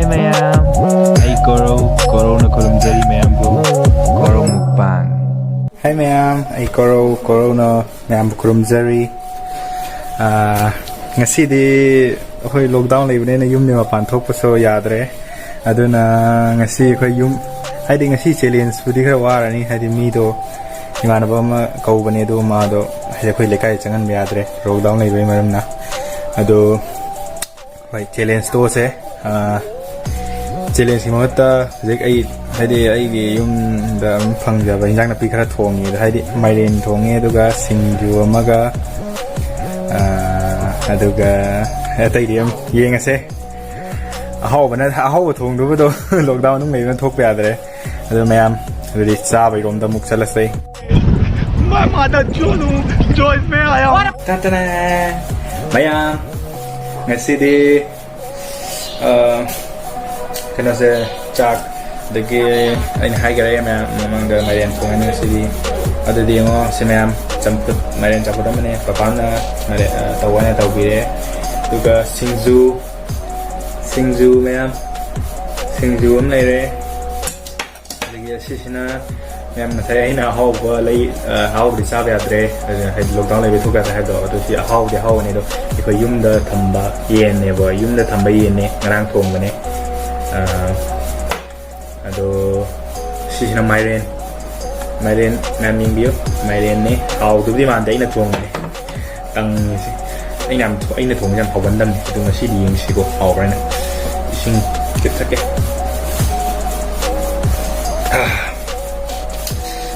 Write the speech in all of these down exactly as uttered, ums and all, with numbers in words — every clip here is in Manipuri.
ꯃꯌꯥꯝ, ꯑꯩ ꯀꯣꯔꯧ, ꯀꯣꯔꯧꯅ ꯈꯨꯔꯨꯝꯖꯔꯤ ꯃꯌꯥꯝꯕꯨ꯫ ꯀꯣꯔꯧ ꯃꯨꯛꯕꯥꯡ꯫ ꯍꯥꯏ ꯃꯌꯥꯝ, ꯑꯩ ꯀꯣꯔꯧ, ꯀꯣꯔꯧꯅ ꯃꯌꯥꯝꯕꯨ ꯈꯨꯔꯨꯝꯖꯔꯤ꯫ ꯑꯥ, ꯉꯁꯤꯗꯤ ꯑꯩꯈꯣꯏ ꯂꯣꯛꯗꯥꯎꯟ ꯂꯩꯕꯅꯤꯅ ꯌꯨꯝꯗꯤ ꯃꯄꯥꯟ ꯊꯣꯛꯄꯁꯨ ꯌꯥꯗ꯭ꯔꯦ꯫ ꯑꯗꯨꯅ ꯉꯁꯤ ꯑꯩꯈꯣꯏ ꯌꯨꯝ, ꯍꯥꯏꯗꯤ ꯉꯁꯤ ꯆꯦꯂꯦꯟꯖꯄꯨꯗꯤ ꯈꯔ ꯋꯥꯔꯅꯤ, ꯍꯥꯏꯗꯤ ꯃꯤꯗꯣ, ꯏꯃꯥꯟꯅꯕ ꯑꯃ ꯀꯧꯕꯅꯦ, ꯑꯗꯣ ꯃꯥꯗꯣ ꯍꯥꯏꯗꯤ ꯑꯩꯈꯣꯏ ꯂꯩꯀꯥꯏ ꯆꯪꯍꯟꯕ ꯌꯥꯗ꯭ꯔꯦ ꯂꯣꯛꯗꯥꯎꯟ ꯂꯩꯕꯒꯤ ꯃꯔꯝꯅ꯫ ꯑꯗꯣ ꯍꯣꯏ, ꯆꯦꯂꯦꯟꯖ ꯇꯣꯛꯑꯁꯦ꯫ ꯑꯥ, ꯆꯦꯂꯦꯟꯖꯀꯤ ꯃꯍꯨꯠꯇ ꯍꯧꯖꯤꯛ ꯑꯩ, ꯍꯥꯏꯗꯤ ꯑꯩꯒꯤ ꯌꯨꯝꯗ ꯑꯗꯨꯝ ꯐꯪꯖꯕ ꯏꯟꯖꯥꯡ ꯅꯥꯄꯤ ꯈꯔ ꯊꯣꯡꯉꯦ꯫ ꯑꯗꯣ ꯍꯥꯏꯗꯤ ꯃꯥꯏꯔꯦꯟ ꯊꯣꯡꯉꯦ, ꯑꯗꯨꯒ ꯁꯤꯡꯖꯨ ꯑꯃꯒ, ꯑꯥ, ꯑꯗꯨꯒ ꯑꯇꯩꯗꯤ ꯑꯗꯨꯝ ꯌꯦꯡꯉꯁꯦ꯫ ꯑꯍꯥꯎꯕꯅ, ꯑꯍꯥꯎꯕ ꯊꯣꯡꯗꯨꯕꯗꯣ ꯂꯣꯛꯗꯥꯎꯟ ꯃꯅꯨꯡ ꯂꯩꯕꯅ ꯊꯣꯛꯄ ꯌꯥꯗ꯭ꯔꯦ꯫ ꯑꯗꯣ ꯃꯌꯥꯝ, ꯑꯗꯨꯗꯤ ꯆꯥꯕꯩꯔꯣꯝꯗ ꯑꯃꯨꯛ ꯆꯠꯂꯁꯦ꯫ ꯇꯠꯇꯅ꯫ ꯃꯌꯥꯝ, ꯉꯁꯤꯗꯤ, ꯑ, ꯀꯩꯅꯣꯁꯦ, ꯆꯥꯛ, ꯑꯗꯒꯤ ꯑꯩꯅ ꯍꯥꯏꯈꯔꯦ ꯃꯌꯥꯝ ꯃꯃꯥꯡꯗ, ꯃꯥꯏꯔꯦꯟ ꯊꯣꯡꯉꯅꯤ ꯉꯁꯤꯗꯤ꯫ ꯑꯗꯨꯗꯤ ꯌꯦꯡꯉꯣ ꯁꯤ ꯃꯌꯥꯝ, ꯆꯝꯐꯨꯠ, ꯃꯥꯏꯔꯦꯟ ꯆꯝꯐꯨꯠ ꯑꯃꯅꯦ, ꯄꯄꯥꯅ ꯃꯥꯏꯔꯦꯟ, ꯑ, ꯇꯧꯕ ꯍꯥꯏꯅ ꯇꯧꯕꯤꯔꯦ꯫ ꯑꯗꯨꯒ ꯁꯤꯡꯖꯨ, ꯁꯤꯡꯖꯨ ꯃꯌꯥꯝ, ꯁꯤꯡꯖꯨ ꯑꯃ ꯂꯩꯔꯦ꯫ ꯑꯗꯒꯤ ꯑꯁꯤꯁꯤꯅ ꯃꯌꯥꯝ ꯉꯁꯥꯏ ꯑꯩꯅ ꯑꯍꯥꯎꯕ ꯂꯩ, ꯑ, ꯑꯍꯥꯎꯕꯗꯤ ꯆꯥꯕ ꯌꯥꯗ꯭ꯔꯦ, ꯑꯗꯨꯅ ꯍꯥꯏꯗꯤ ꯂꯣꯛꯗꯥꯎꯟ ꯂꯩꯕꯩ ꯊꯣꯛ ꯌꯥꯗ꯭ꯔꯦ ꯍꯥꯏꯕꯗꯣ, ꯑꯗꯨꯗꯤ ꯑꯍꯥꯎꯕꯗꯤ ꯑꯍꯥꯎꯕꯅꯦ꯫ ꯑꯗꯣ ꯑꯩꯈꯣꯏ ꯌꯨꯝꯗ ꯊꯝꯕ ꯌꯦꯟꯅꯦꯕ, ꯌꯨꯝꯗ ꯊꯝꯕ ꯌꯦꯟꯅꯦ, ꯉꯔꯥꯡ ꯊꯣꯡꯕꯅꯦ꯫ ꯑ, ꯑꯗꯣ ꯁꯤꯁꯤꯅ ꯃꯥꯏꯔꯦꯟ, ꯃꯥꯏꯔꯦꯟ ꯃꯌꯥꯝ ꯌꯦꯡꯕꯤꯌꯨ, ꯃꯥꯏꯔꯦꯟꯅꯦ꯫ ꯍꯥꯎꯗꯕꯨꯗꯤ ꯃꯥꯟꯗꯦ, ꯑꯩꯅ ꯊꯣꯡꯕꯅꯦ꯫ ꯇꯪꯉꯤꯁꯦ꯫ ꯑꯩꯅ ꯌꯥꯝ ꯊꯣ-, ꯑꯩꯅ ꯊꯣꯡꯕꯁꯦ ꯌꯥꯝ ꯍꯥꯎꯒꯟꯗꯕꯅꯦ, ꯑꯗꯨ ꯉꯁꯤꯗꯤ ꯌꯦꯡꯁꯤꯀꯣ, ꯍꯥꯎꯕ꯭ꯔꯥꯅ꯫ ꯏꯁꯤꯡ ꯈꯤꯇ ꯊꯛꯀꯦ꯫ ꯑꯥ꯫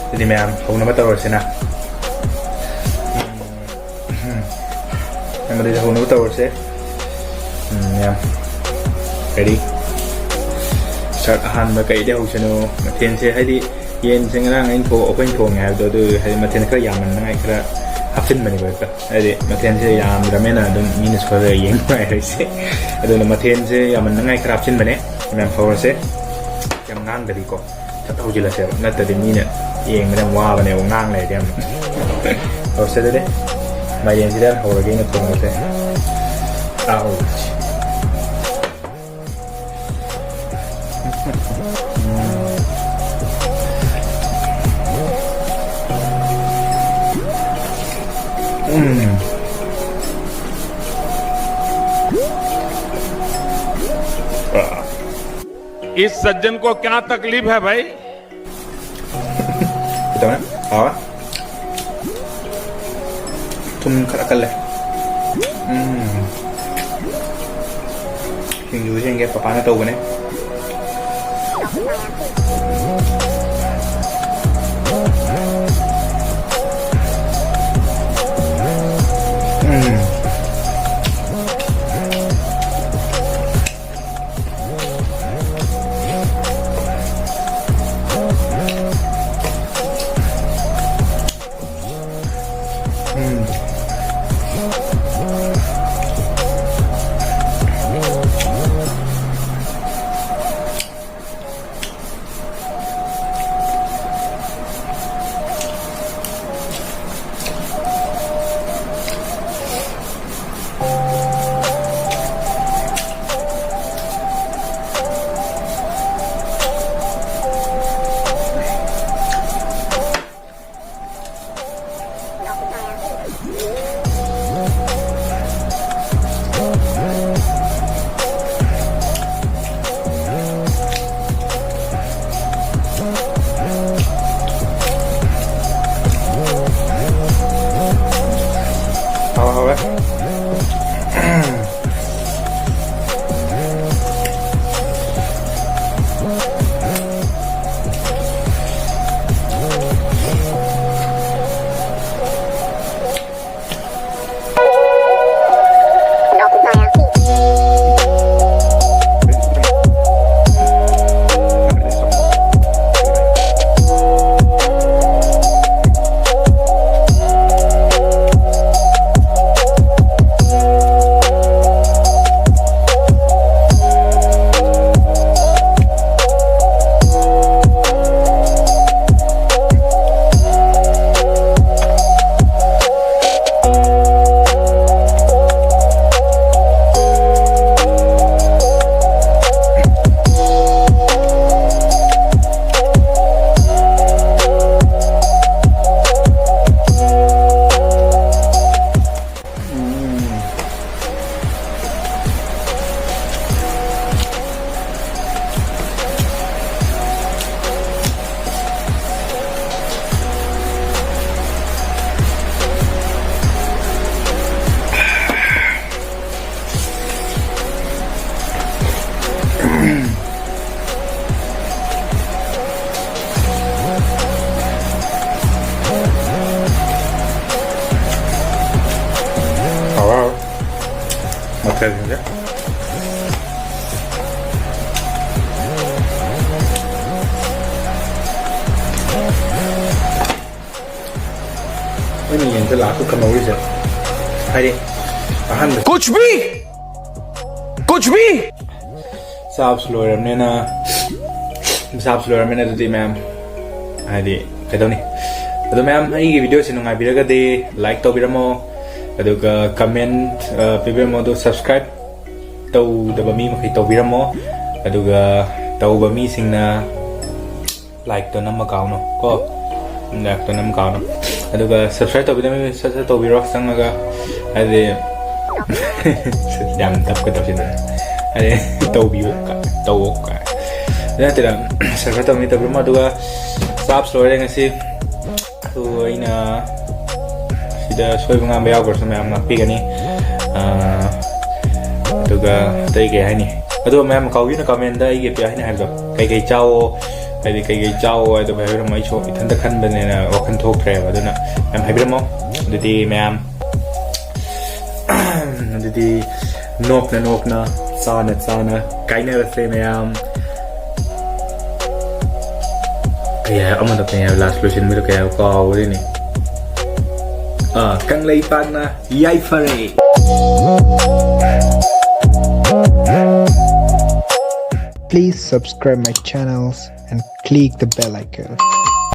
ꯑꯗꯨꯗꯤ ꯃꯌꯥꯝ ꯍꯧꯅꯕ ꯇꯧꯔꯁꯤꯅ꯫ ꯎꯝ, ꯎꯝ꯫ ꯃꯌꯥꯝ ꯑꯗꯨꯗꯤ ꯍꯧꯅꯕ ꯇꯧꯔꯁꯦ꯫ ꯎꯝ, ꯃꯌꯥꯝ꯫ Ready? Start ꯑꯍꯥꯟꯕ ꯀꯩꯗꯩ ꯍꯧꯁꯤꯅꯣ? ꯃꯊꯦꯜꯁꯦ ꯍꯥꯏꯗꯤ ꯌꯦꯟꯁꯦ ꯉꯔꯥꯡ ꯑꯩꯅ ꯊꯣ-, ꯑꯩꯈꯣꯏꯅ ꯊꯣꯡꯉꯦ ꯍꯥꯏꯕꯗꯣ, ꯑꯗꯨ ꯍꯥꯏꯗꯤ ꯃꯊꯦꯜ ꯈꯔ ꯌꯥꯝꯃꯟꯅꯉꯥꯏ ꯈꯔ ꯍꯥꯞꯆꯤꯟꯕꯅꯦꯕ ꯍꯦꯛꯇ꯫ ꯍꯥꯏꯗꯤ ꯃꯊꯦꯜꯁꯦ ꯌꯥꯝꯗ꯭ꯔꯃꯦꯅ ꯑꯗꯨꯝ ꯃꯤꯅꯁꯨ ꯈꯔ ꯌꯦꯡ ꯅꯨꯡꯉꯥꯏꯔꯛꯏꯁꯦ꯫ ꯑꯗꯨꯅ ꯃꯊꯦꯜꯁꯦ ꯌꯥꯝꯃꯟꯅꯉꯥꯏ ꯈꯔ ꯍꯥꯞꯆꯤꯟꯕꯅꯦ꯫ ꯃꯌꯥꯝ ꯍꯧꯔꯁꯦ꯫ ꯌꯥꯝ ꯉꯥꯡꯗꯕꯤꯀꯣ꯫ ꯐꯠ ꯍꯧꯖꯤꯜꯂꯁꯦꯕ꯫ ꯅꯠꯇ꯭ꯔꯗꯤ ꯃꯤꯅ ꯌꯦꯡꯕꯗ ꯌꯥꯝ ꯋꯥꯕꯅꯦꯕ, ꯉꯥꯡ ꯂꯩꯔꯗꯤ ꯌꯥꯝ꯫ ꯍꯧꯔꯁꯦ ꯑꯗꯨꯗꯤ꯫ ꯃꯥꯏꯔꯦꯟꯁꯤꯗ ꯍꯧꯔꯒꯦ ꯑꯩꯅ ꯊꯣꯡꯕꯁꯦ꯫ ꯑꯥ, ꯍꯧꯔꯁꯤ꯫ ꯎꯝ꯫ इस सज्जन को क्या तकलीफ है भाई? ꯈꯤꯇꯪ ꯍꯥꯎꯋꯦ꯫ ꯊꯨꯝ ꯈꯔ ꯀꯜꯂꯦ꯫ ꯎꯝ꯫ ꯁꯤꯡꯖꯨꯁꯦ ꯌꯦꯡꯒꯦ, ꯄꯄꯥꯅ ꯇꯧꯕꯅꯦ꯫ ꯎꯝ꯫ ꯍꯥꯎ ꯍꯥꯎ꯫ ꯃꯊꯦꯜꯁꯤꯡꯁꯦ꯫ ꯑꯩꯅ ꯌꯦꯟꯁꯦ ꯂꯥꯁꯇ ꯊꯝꯍꯧꯔꯤꯁꯦ, ꯍꯥꯏꯗꯤ ꯑꯍꯥꯟꯕ ꯀꯨꯆ ꯚꯤ ꯀꯨꯆ ꯚꯤ ꯆꯥꯕꯁꯨ ꯂꯣꯏꯔꯕꯅꯤꯅ, ꯆꯥꯕꯁꯨ ꯂꯣꯏꯔꯕꯅꯤꯅ ꯑꯗꯨꯗꯤ ꯃꯌꯥꯝ, ꯍꯥꯏꯗꯤ ꯀꯩꯗꯧꯅꯤ? ꯑꯗꯣ ꯃꯌꯥꯝ, ꯑꯩꯒꯤ ꯚꯤꯗꯤꯑꯣꯁꯦ ꯅꯨꯡꯉꯥꯏꯕꯤꯔꯒꯗꯤ ꯂꯥꯏꯛ ꯇꯧꯕꯤꯔꯝꯃꯣ, ꯑꯗꯨꯒ ꯀꯃꯦꯟ ꯄꯤꯕꯤꯔꯝꯃꯣ, ꯑꯗꯨꯒ ꯁꯕꯁꯀ꯭ꯔꯥꯏꯕ ꯇꯧꯗꯕ ꯃꯤ ꯃꯈꯩ ꯇꯧꯕꯤꯔꯝꯃꯣ, ꯑꯗꯨꯒ ꯇꯧꯕ ꯃꯤꯁꯤꯡꯅ ꯂꯥꯏꯛꯇꯣ ꯅꯝꯕ ꯀꯥꯎꯅꯣ ꯀꯣ, ꯂꯥꯏꯛꯇꯣ ꯅꯝꯕ ꯀꯥꯎꯅꯣ꯫ ꯑꯗꯨꯒ ꯁꯕꯁꯀ꯭ꯔꯥꯏꯕ ꯇꯧꯕꯤꯗꯕ ꯃꯤ ꯁꯠ ꯁꯠ ꯇꯧꯕꯤꯔꯣ, ꯆꯪꯉꯒ, ꯍꯥꯏꯗꯤ ꯌꯥꯝ ꯇꯞꯀ ꯇꯧꯁꯤꯟꯅ, ꯍꯥꯏꯗꯤ ꯇꯧꯕꯤꯌꯨ ꯀ-, ꯇꯧꯑꯣ ꯀꯥꯏ꯫ ꯑꯗꯨ ꯅꯠꯇꯦꯗ, ꯁꯕꯁꯀ꯭ꯔꯥꯏꯕ ꯇꯧꯕ ꯃꯤ ꯇꯧꯕꯤꯔꯝꯃꯣ꯫ ꯑꯗꯨꯒ ꯆꯥꯞꯁ ꯂꯣꯏꯔꯦ ꯉꯁꯤ꯫ ꯑꯗꯨ ꯑꯩꯅ ꯁꯤꯗ ꯁꯣꯏꯕ ꯉꯥꯝꯕ ꯌꯥꯎꯈ꯭ꯔꯁꯨ ꯃꯌꯥꯝ ꯉꯥꯛꯄꯤꯒꯅꯤ꯫ ꯑꯥ, ꯑꯗꯨꯒ ꯑꯇꯩ ꯀꯩ ꯍꯥꯏꯅꯤ? ꯑꯗꯣ ꯃꯌꯥꯝ ꯀꯥꯎꯕꯤꯅ ꯀꯃꯦꯟꯗ ꯑꯩꯒꯤ ꯀꯩ ꯍꯥꯏꯅꯤ ꯍꯥꯏꯕꯗꯣ, ꯀꯩꯀꯩ ꯆꯥꯎꯑꯣ, ꯍꯥꯏꯗꯤ ꯀꯩꯀꯩ ꯆꯥꯎꯑꯣ ꯍꯥꯏꯗꯣ ꯍꯥꯏꯕꯤꯔꯝꯃꯣ꯫ ꯑꯩꯁꯨ ꯏꯊꯟꯇ ꯈꯟꯕꯅꯤꯅ ꯋꯥꯈꯜ ꯊꯣꯛꯇ꯭ꯔꯦꯕ, ꯑꯗꯨꯅ ꯃꯌꯥꯝ ꯍꯥꯏꯕꯤꯔꯝꯃꯣ꯫ ꯑꯗꯨꯗꯤ ꯃꯌꯥꯝ, ꯑꯗꯨꯗꯤ ꯅꯣꯛꯅ ꯅꯣꯛꯅ, ꯆꯥꯅ ꯆꯥꯅ ꯀꯥꯏꯅꯔꯁꯦ ꯃꯌꯥꯝ꯫ ꯀꯩ ꯍꯥꯏ, ꯑꯃꯗ ꯀꯩ ꯍꯥꯏꯕ, ꯂꯥꯁ ꯂꯣꯏꯁꯤꯟꯕꯗꯣ ꯀꯩ ꯍꯥꯏꯕ ꯀꯥꯎꯈ꯭ꯔꯦꯅꯦ꯫ ꯑꯥ, ꯀꯪꯂꯩꯄꯥꯛꯅ ꯌꯥꯏꯐꯔꯦ꯫ Please subscribe my channels and click the bell icon.